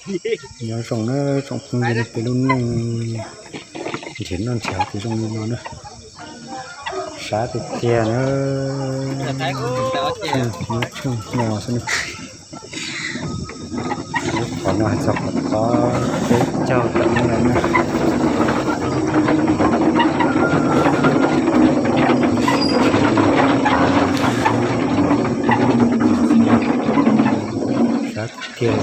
Nyob zoo na tsoom phooj ywg, peb lub neej nrhiav noj nrhiav haus zoo li no na, sab tiag tiag na. Nyob tsheej hmo xwb na. Lub qhov no hais txog qhov tod, peb caug tawm no lawm na. Sab kiag.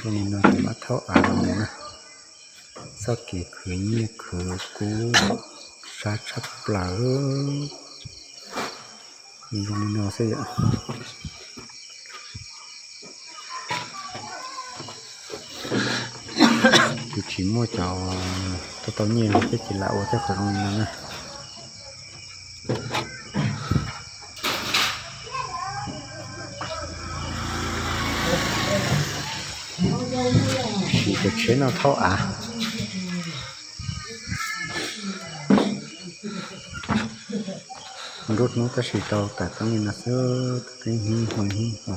Zoo li no ces mam thauj av los mus na. Txoj kev khwv nyiaj khwv kub sab tshaj plaws. Zoo li no xwb yom. Tus tsis muaj cov tau tau nyiaj los peb ces lam ua tej qhov zoo li no na. Sim cov tsheb no thauj av. Nruab hnub tab sis tau tawm toob li no xwb, tau tib hib hmo hib hmo.